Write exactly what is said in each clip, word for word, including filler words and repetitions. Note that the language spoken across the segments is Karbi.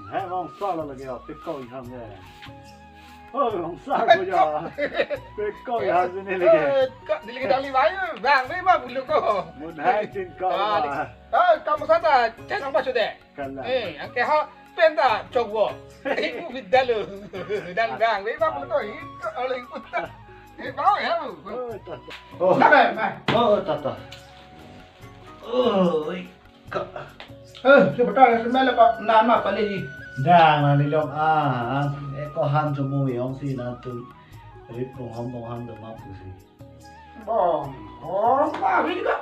Hai, Rongsa lo lake, oh, pekok iham ya. Oh, Rongsa ko ya. Pekok iham sini lake. Eh, kok neli ke dali bayu, bang, bang, bang, bulu ko. Mun hai tin ko. Ah, ma. Oh, kamu sana, cek nang basu deh. Kalang. Eh, angke ha, penta, cok wo. Ibu bidalo. Dan bang, bang, bang, bulu ko, itu, oleh ikut. Eh, bau ya, bu. Oh, tata. Oh. Sabar, ma. Oh, tata. Oh, oi. Ka. Eh, si betul, si mele pa, nan ma pale ji. Dang, na nilong, ah, ah, eh, ko han chomu yong si na tu. Rip bonghom, bonghom do ma pusi. Bonghom, abi ka.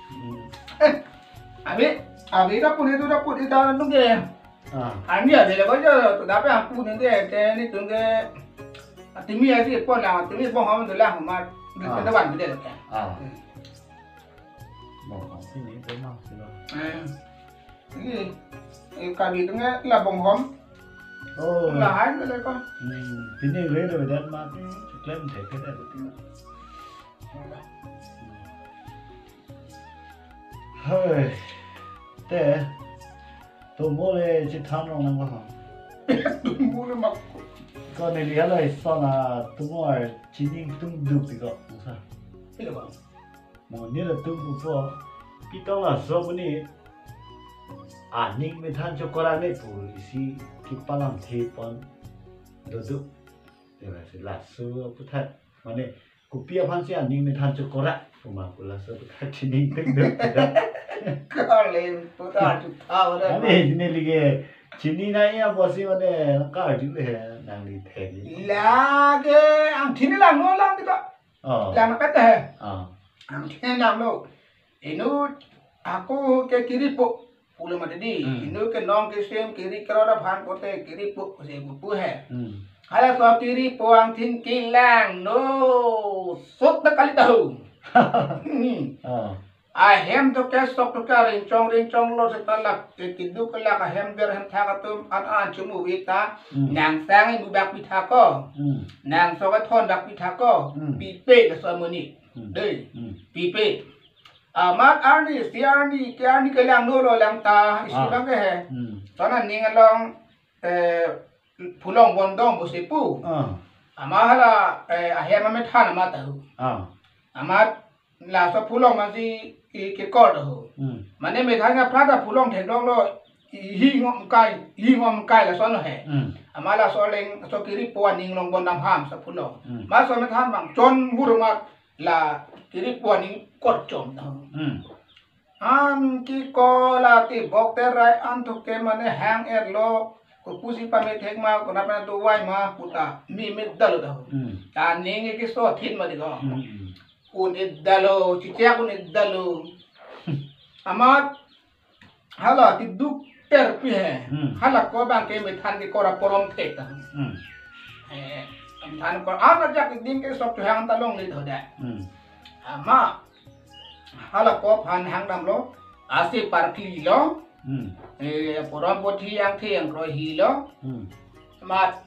Hmm. Eh, abi, abi ka puni tu da puni ta nung ke. Ah. Ani ada le ko jo, tu dapat aku nung ke, ke ni tung ke. Atimi aja pon lang, atimi bonghom tu lang, ma. Ah. Kita wan beda ke. Ah. Hmm. Bonghom sini, bonghom sini. Eh, ini, eh, kami tengah la bonghom. Oh. La hai na le ko. Hmm, sini re do dan ma. Hmm. Klem the ke da. Hmm. Hei. Te. Tumo le chethan rong nang ko. Tumo le mak. Ko neli hala ison a tumo ar chini tung duk ti ko. Sa. Pila bang. Mo neli tum pu po, pitong laso monit aning methan chokora ne pu isi kepalamthe pon dodo. Tela si laso aphuthak, mane kopi aphan si aning methan chokora pu ma pu laso aphuthak chini tung duk. Kalen puta chu thaw re. Ani neli ke chini na ya bosi mane karju le nangli thek. Lake angthin lang no lang kita. Oh. Lang na pet he. Oh. Angthin lang no. Inut ako ke kiri po. Pulo mati di. Hmm. Inut ke nong kisim kiri kero da phan pote kiri po. Pusi pu pu he. Hmm. Hala so kiri po angthin kelang no. Sot na kali tahu. Hmm. Oh. Ahem to ke sok to ke ringchong ringchong lo seta lak ke kiduk ke lak ahem ber hem thak atum an an chumu vita. Hmm. Nang sang imu bak pitha ko. Hmm. Nang sok athon bak pitha ko. Hmm. Pipe ke so monit. Hmm. Dei. Hmm. Pipe. Amat arni, si arni, ke arni kelang no lo lang ta, isi Ah. bang ke he. Hmm. Sana ning along, eh, phulong bondong bosi pu. Ah. Ama hala, eh, ahem amethan ama tahu. Ah. Amat laso phulong masi i kekor tahu. Hmm. Mane methan aphrang ta phulong thekdong lo, i hi ngom kai, hi ngom kai laso no he. Hmm. Ama laso leng, so kiri po aning long bondong ham so phulong. Hmm. Ma so methan bang, chon bur ma la kiri po aning kor chom tahu. Hmm. An ki ko la ti bok te rai an to ke mane hang er lo. Ko pusi pame thek ma, ko na pa na do wai ma, puta, mi mi dalo tahu. Hmm. Ta ning ke so thin ma di ko. Hmm, hmm. Un e dalo, chichak un e dalo. Amat, hala ti duk ter pi he. Hmm. Hala ko bang ke methan ke kora porom thek ta. Hmm. Eh, methan kora, ana jak din ke sok tu hang ta longle tho da. Hmm. Ama, hala ko phan hang dam lo, asi parkli lo, Hmm. eh, porom pothi angthe angkroi hi lo, Hmm. mat,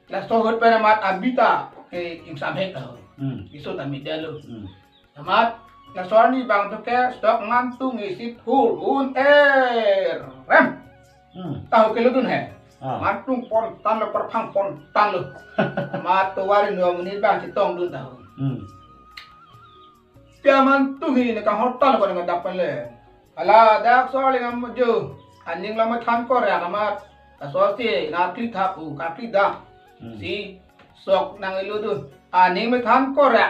laso hut pen mat abita, eh, ingsam hek lo. Hmm. Iso ta mi dalo. Hmm. Mat, laso arni bang to ke sok ngan tung isi thur un er rem. Hmm. Tahu ke lo dun he. Ah. Mat tung pon tan lo, perphang pon tan lo. Mat to wari no muni bang chetong dun tahu. Hmm. Tia man tung hi ne ka hotel ko ne ka dapan le. Ala dak so le ngam jo. Aning lama than ko re amat. Aso si na kli thap u ka kli da. Hmm. Si sok nang ilu tu. Aning me than ko re.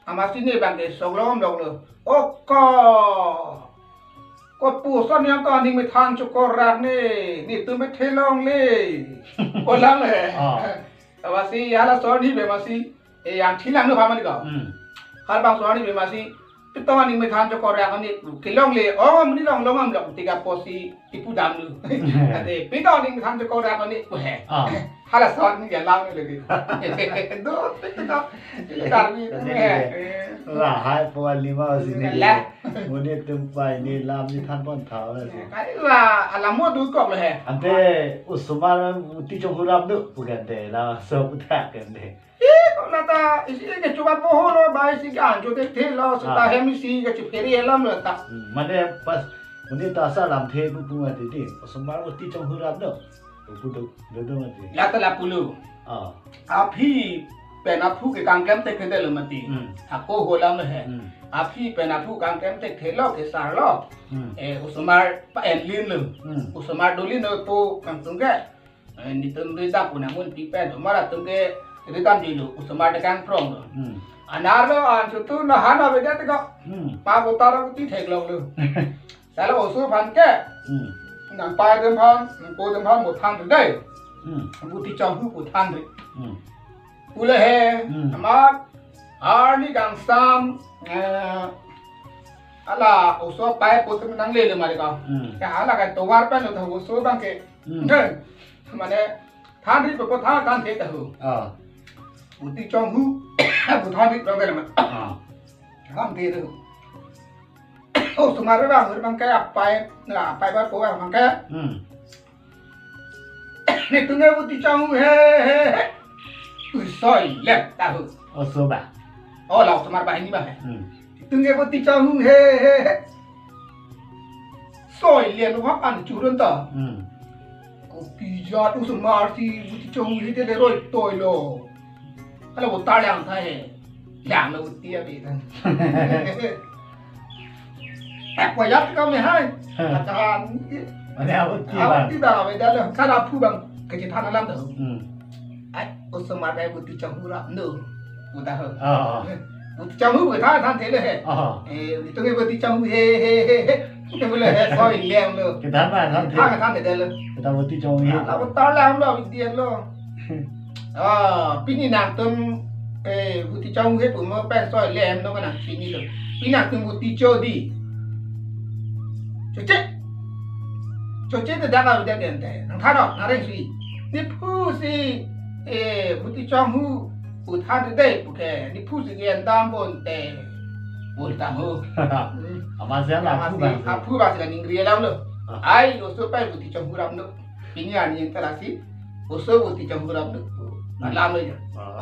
Amat si ne bang ke sok lom lom lo. O ko. Ko puson yang ko aning me than chokora ne. Ni tu me thelong le. Ko lang le. Ah. Amat si hala so ni be masi. Eh, yang thilang nu phamani ko. Hmm. Hal bang so ni be masi. Pitong aning me than chokora ko ni. Kelong le. Oh, muni long long am long tiga posi ipu dam nu. Ade, pitong aning me than chokora ko ni. He. Ah. Hala so ni ya lang nu lagi. Do, pitong. Karmi tu Ade, he. Ade. Eh. Lahai po lima sini. Lah. Muni tumpai ni lam ni than pon thau la si. Kai la, alamo du kok le he. Ante osomar uti chonghurap do pu kan te, laso aphuthak kan te. Ih, kok nata, isi ke chuba poho lo, ba isi ke anjo te the lo, seta Ah. hem isi ke chiperi elam lo ta. Hmm, mane pas, muni ta sa lamthe pu pu ma titi, osomar uti chonghurap do. Putu, dodo mati. Lata lapulo. Oh. Aphi pen aphu ke kangklem tek thedetlo mati. Hmm. Ako holam he. Hmm. Aphi pen aphu kangklem tek thelo kesarlo. Hmm. Eh, osomar pa-enlinlo. Hmm. Osomar dolinlo po kangtung ke. Eh, netum ridam pu namun pi pen. Osomar atum ke ridamdilo. Osomar de kangpronglo. Hmm. Anerlo an chutu nahan avedet ko. Hmm. Pa botar kuti theklonglo. Salo oso aphan ke. Hmm. Nangpai atum aphan, nangpo atum aphan mo than dei. Hmm. Buti Chonghu pu than dei. Hmm. Pule he, Hmm. amat, arni kangsam, eh, hala oso apai pu atum nanglele mari ko. Hmm. Ya hala ka tovar pen lo tha oso abang ke. Hmm. Dei. Mane, than dei po than than the ta ho. Ah. Buti Chonghu pu than dei abang ke ma. Ah. Than the ho. Osomar abang, abang ke apai, na apai ba po abang ke. Hmm. Netum ke Buti Chonghu he, he, he. Ui, soi lem ta ho. Oso ba. Oh, la osomar banghini ba he. Hmm. Netum ke Buti Chonghu he, he, he. Soi lem lo hap an churun ta. Hmm. Kopi jat osomar si Buti Chonghu he te le roi toilo. Hala botar lang tha he. Langlo buti abi tha. Eh, payat kami hai. Akan. Mane abuti Abuti bang. Bang, abe dalo. Kan aphu bang. Kecithan alam tu. Hmm. Ai, osomar bai Buti Chonghu rap no. Udah. Oh, oh. Buti Chonghu pu than than thelo he. Oh. Eh, netum ke Buti Chonghu he, he, he, he. Netum pule he soi lem lo. Kethan ba than the. Than than thedetlo. Kethan Buti Chonghu he. Hala botar langlo, abe dilo. Ah, pini nangtum, eh, Buti Chonghu he pu mo pen soi lem no kanang pini lo. Pini nangtum Buti Cho dei. Choche. Choche te dak avedet den te. Nang than no, nang reng si. Nephu si, eh, Buti Chonghu pu than dei pu ke. Nephu si ke endam bon te. Bol ta ho. Hmm. Amat siang la aphu bang. Aphu bang si kaningri alam lo. Ah. Ai, oso pai Buti Chonghu rap no. Pini arni yang terasi, oso Buti Chonghu rap duk. Hmm. Alam lo ya. Oh.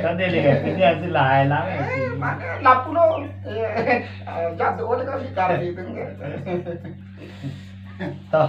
Kan dei le, pini arni lahai lang ya. Eh, mane lapulo. Eh, eh, jat do le kan si kar di tung. To.